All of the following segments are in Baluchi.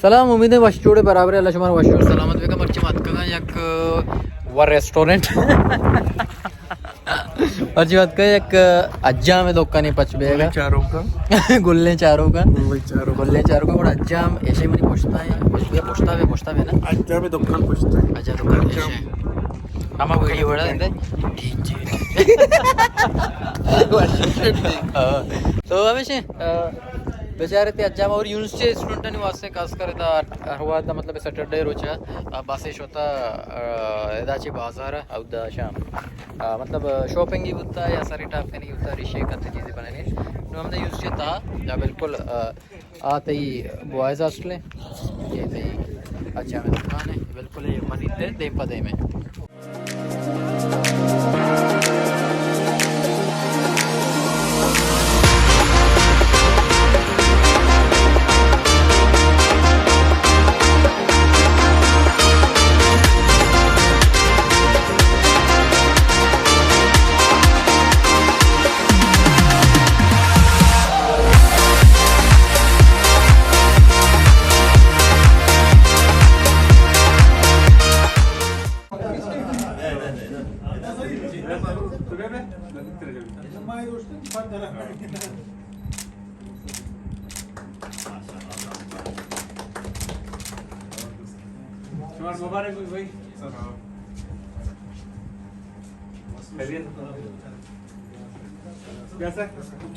سلام، امید ہے وش جوڑے برابر، اللہ شمار وش جوڑ سلامت بکا۔ مرچی مات کنا یک، ا، ور ریسٹورنٹ۔ مرچی مات کنا یک، ا، اجام دکانی پچ بیگا۔ گلیں چاروکا۔ گلیں چاروکا۔ گلیں چاروکا۔ گلیں چاروکا، گڑا اجام ایشے منی پشتا ہے۔ پشتا ہے، پشتا ہے نا؟ اجام دکان پشتا ہے۔ اجام دکان ایشے۔ ہما ویڈیو بڑا دے۔ ٹھیک ہے۔ ہاں۔ تو ہمیشہ، ا، بیچارے تے اجام اور یونیورسٹی اسٹوڈنٹانی واسطے خاص کر ادا ہر وہد، مطلب سیٹرڈے روچا، ا، بس شوتا، ا، ادا چی بازار اودا شام، ا، مطلب شاپنگ ہی بوتا یا سری ٹاپ کنی بوتا، ریشے کتے چیزیں بنانے۔ نو ہم یونیورسٹی تا یا بالکل، ا، آ تئی بوائز ہاسٹل ہے، یہ تئی اجام دکان ہے، بالکل یہ مسجد ہے، دیم پہ دیم ہے۔ شمار مبارک ہو بھائی۔ خیریت؟ بیا سر،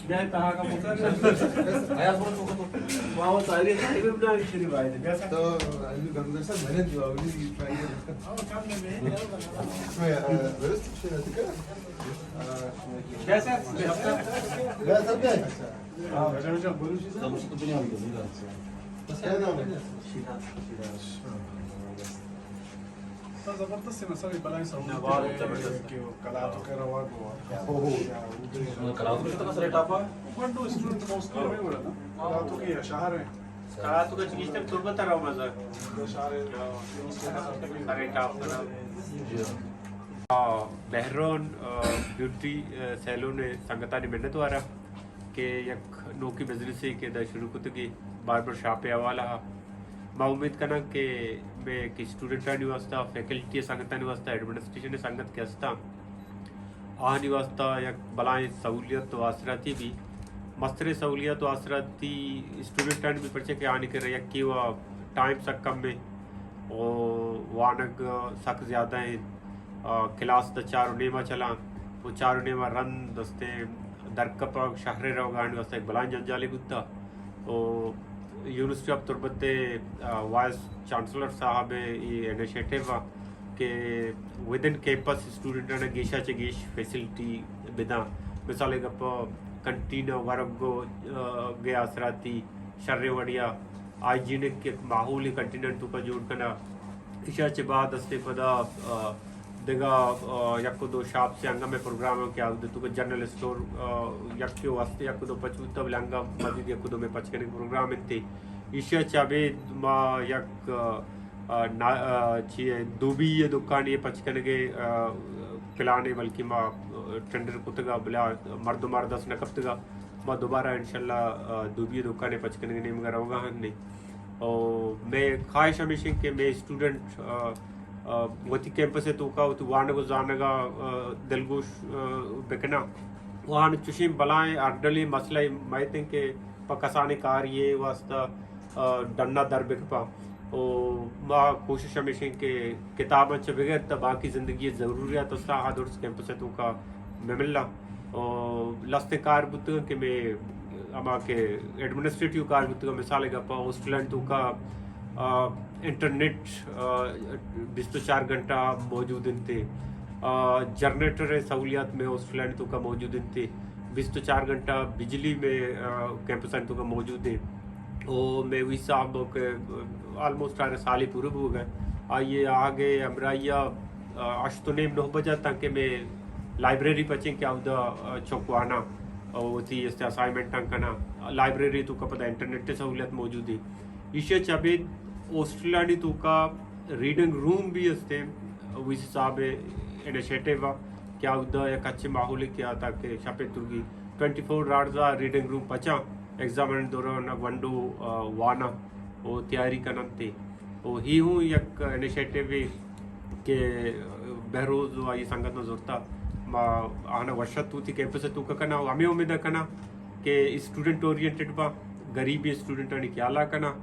بیا تہا کا موٹر۔ بیا سر۔ تو علی گنگا سر، میں نے جو علی ٹرائی کر۔ بیا سر، بیا سر۔ بیا سر، بیا۔ زبردست مسئلہ بلائیں سہولت نواب ہے زبردست۔ کہ کلاتو کے روا گوا۔ ہو، ہو۔ کلاتو کے تو مسئلہ ٹاپا۔ ونڈو اسٹوڈنٹ موسٹلی ہمیں بڑا نا۔ کلاتو کے شہر ہیں۔ کلاتو کے چیز تک تربت رہا مزہ۔ شہر ہے۔ سارے ٹاپ کرا۔ آ، مہرون، آ، بیوٹی، آ، سیلون ءِ سنگتانی منت وارا کہ یک نوکیں بزنسے کہ ادا شروع کتگی باربر شاپ ءِ حوالہ ءَ۔ ما امید کناں کہ مئے کہ اسٹوڈنٹانی واسطہ، فیکلٹی ءِ سنگتانی واسطہ، ایڈمنسٹریشن ءِ سنگت کہ ہستاں، آہانی واسطہ یک بلائیں سہولیت و آسراتی بی۔ مستریں سہولیت و آسراتی اسٹوڈنٹانی بی، پرچہ کہ آہانی کرا یکے و ٹائم سک کم ایں و وانگ سک زیادہ ایں۔ آ، کلاس تا چار و نیما چلاں و چار و نیما رند استیں درکپگ، شہرے روگ آہانی واسطہ یک بلائیں جنجالے بوتا۔ و یونیورسٹی آف تربت ءِ، آ، وائس چانسلر صاحب ءِ اے انیشیٹو ءَ کہ ودن کیمپس اسٹوڈنٹاں گیشا چہ گیش فیسلٹی بداں۔ مثال ءِ گپ کنٹین ءِ ورگ ءِ، آ، گے آسراتی، شریں وڑیا ہائیجینک یک ماحولے کنٹینانی توکا جوڑ کنگ۔ ایشی ءَ چہ بعد استیں پدا، آ، دگہ، آ، یک و دو شاپس انگہ مئے پروگرام ایں کہ آ توکا جنرل اسٹور، آ، یکے و ہستے یک و دو پچ بوتا، بلے انگہ مزید یک و دو مئے پچ کنگ پروگرام انت۔ ایشی ءَ چہ ابید ما یک، آ، آ، نا-، آ، چی اے، دوبی ءِ دکانے پچ کنگ ءِ، آ، پلان ایں، بلکہ ما، آ، ٹینڈر کتگا، بلے مردم مارا دست نہ کپتگا۔ ما دوبارہ انشاءاللہ، آ، دوبی ءِ دکانے پچ کنگ ءِ نیمگا روگا ہن نے۔ او مئے خواہش ہمیش انت کہ مئے اسٹوڈنٹ، آ، آ، وتی کیمپس ءِ توکا وتی وانگ و زانگا، آ، دلگوش، آ، بکناں۔ و آہان چوشیں بلائیں ہرڈلیں مسئلہ مئیت انت کہ پہ کسانیں کاری ءِ واسطہ، آ، ڈنا در بکپاں۔ و ما کوشش ہمیش انت کہ کتاباں چہ بگر تا باقی زندگی ءِ ضروریات سرا آ درست کیمپس ءِ توکا بہ ملاں۔ و لستیں کار بوتگ کہ مئے ہما کہ ایڈمنسٹریٹو کار بوتگ، مثال ءِ گپا ہاسٹلانی توکا، آ، انٹرنیٹ، آ، بیست و چار گھنٹہ موجود انت، آ، جنریٹر ءِ سہولیات مئے ہاسٹلانی توکا موجود انت، بیست و چار گھنٹہ بجلی مئے، آ، کیمپسانی توکا موجود انت۔ او مئے وی صاحب کہ آلموسٹ آرا سالے پورے بوگ ءَ، آئی ءِ آہگ ءِ ہمراہی ءَ، آ، ہشت و نیم نو بجہ تاں کہ مئے لائبریری پچیں کہ اودا، آ، چک واناں، آ، وتی است اسائنمنٹاں کناں۔ لائبریری توکا پدا انٹرنیٹ ءِ سہولت موجود ایں۔ ایشی ءَ چہ ابید ہاسٹلانی توکا ریڈنگ روم بھی استیں، وی سی صاحب ءِ انیشیٹو ءَ کہ اودا یک اچھے ماحولے کہ آ تاکہ شپ ءِ ترگی ٹوئنٹی فور آورز ءَ ریڈنگ روم پچاں، ایگزامانی دوران ونڈو، آ، واناں۔ و تیاری کننت۔ و ہی ہوں یک انیشیٹیوے کہ بہروز و آئی سنگتاں زرتا، ما آہاں وش اتو وتی کیمپس ءِ توکا کناں و ہمے امید کناں کہ اسٹوڈنٹ اورینٹڈ باں، غریبیں اسٹوڈنٹانی خیالا کناں۔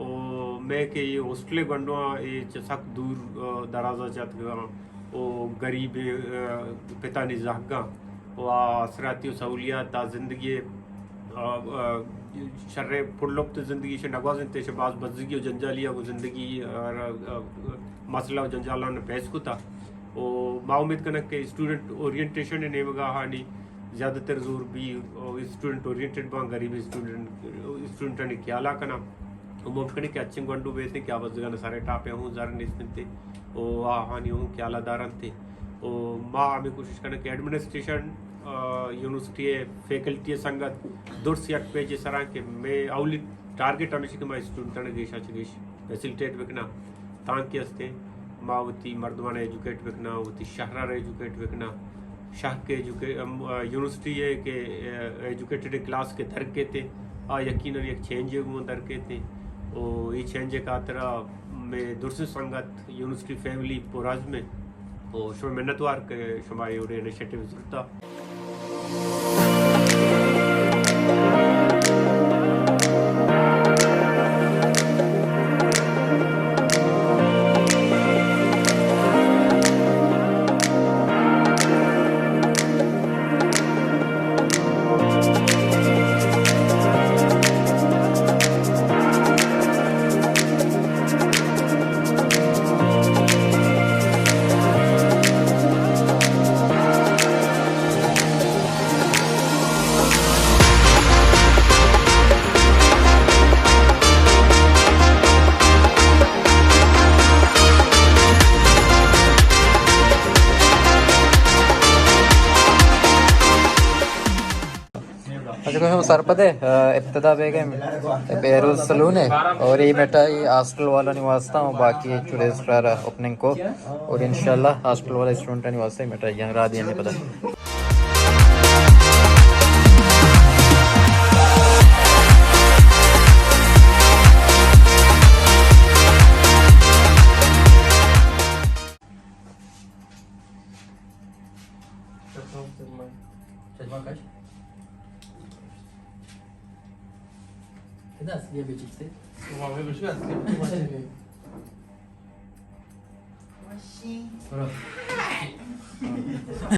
و مئے کہ اے ہاسٹل ءِ گونڈواں اے چہ سک دور، آ، درازا چہ اتکگاں و غریبیں، آ، پتانی زہگاں و آ آسراتی و سہولیات، آ زندگی ءِ، آ، آ، شریں پرلطف زندگی شہ نگوازینت، شہ باز بزگی و جنجالی ءَ گوں زندگی، آ، آ، مسئلہ و جنجالاں پیس کتا۔ و ما امید کناں کہ اسٹوڈنٹ اورینٹیشن ءِ نیمگا آہانی زیادہ تر زور بی، و اسٹوڈنٹ اورینٹڈ باں، غریب اسٹوڈنٹ، اسٹوڈنٹانی خیالا کناں۔ و ممکن ہے کہ اچیں گونڈو بیتیں کہ آ بزگان سر ٹاپے ہوں زر نیست انت و آہانی ہوں خیالا دارنت۔ و ما ہمیں کوشش کناں کہ ایڈمنسٹریشن، آ، یونیورسٹی ءِ فیکلٹی ءِ سنگت درس یک پیجے سرا کہ مئے اولی ٹارگٹ ہمیش کہ ما اسٹوڈنٹاں گیشا چہ گیش فیسلٹیٹ بکناں، تانکہ استیں ما وتی مردماں ایجوکیٹ بکناں، وتی شہر ءَ ایجوکیٹ بکناں۔ شہر کہ ایجوکے-، ام، آ، یونیورسٹی ءِ کہ، آ، ایجوکیٹڈ کلاس کہ در کیت، آ یقیناً یک چینجے گوں در کیت۔ و اے چینج ءِ خاطرا مئے درسیں سنگت یونیورسٹی فیملی پرعزم انت و شمئے منتوار کہ شما اے وڑیں انیشیٹیو زرتا۔ اچھا، تو سرپد ہے، آ، ابتدا بیگم بہروز سلون ہے اور یہ مٹھائی ہاسٹل والوں نے واسطہ ہوں، باقی ٹوڈے اسٹار اوپننگ کو اور انشاءاللہ ہاسٹل والے اسٹوڈنٹوں نے واسطہ مٹھائی یہاں را دینے پتا۔ چشمہ کش۔ کدا اصلی ہے بیچ سے؟